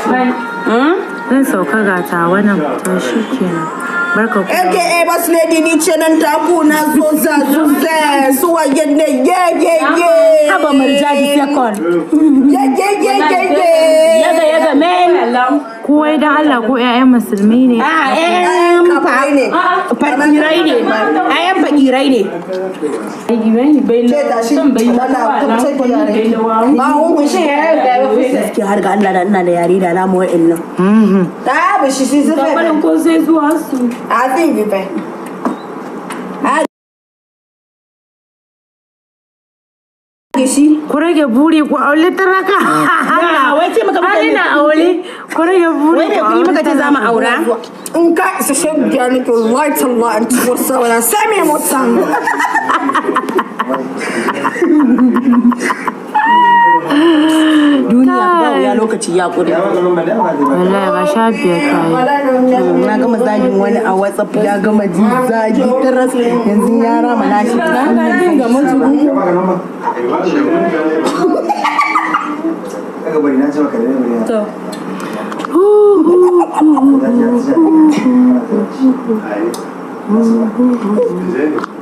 Zan sauka, ga ta wannan. To shi kenan. Barka ku. AKA Boss Lady, ni ce nan taku na zo za zu ze su waye ne ye ye ye. Haba Murjadi second. Ye ye ye ye ye. Yaga yaga men. Ko wai dan Allah ko 'ya'yan musulmi ne? A ƴaƴan Kafirai ne. fakirai ne. Ƴaƴan fakirai ne. Ke tashi Allah ka ce ki yare. Ma hun shi gaskiya har ga Allah da ina da yare da namu wa'annan. Ta bi shi shi su fe. Ko sai zuwa su. A fi bi fe. A shi. Ku rage buri, ku aure talaka. Allah, wai ce maka Har mutane ina aure. Ku rage buri. Wai mai kuɗi muka ce za mu aura? In ka isa shan biya nake, wallahi tallahi an ci wasu wala sai mai mota. Duniya ba wuya, lokaci ya ƙure. Wallahi ba 15 ta yi. Na gama zagin wani a WhatsApp, ya gama ji zagi taras, yanzu ya rama nashi. Ga bari na ce maka da bari na. To.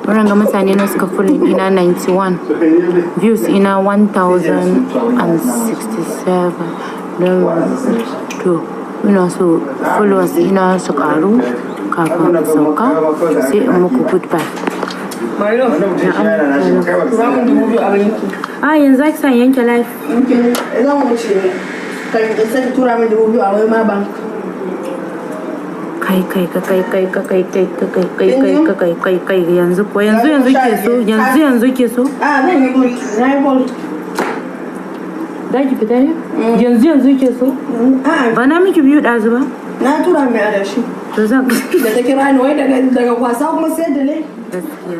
Wurin ga mutane na suka follow ina 91, views ina 1067. Don to ina so followers ina su karu kafin in sauka, sai in muku goodbye. A yanzu ake son yanke live. Zan wuce ne. Kan sai tura min 2,000 a Wema Bank. Kai kai kai kai kai kai kai kai kai kai kai kai kai kai, yanzu ko yanzu yanzu ke so, yanzu yanzu ke so. A zan yi gold. Na yi gold. Da ki fita ne yanzu yanzu ke so. A'a. Ba na miki biyu ɗazu ba? Na tura mai adashi. To zan Da ta kira ni wai daga kwasa kuma sai da lai. Gaskiya.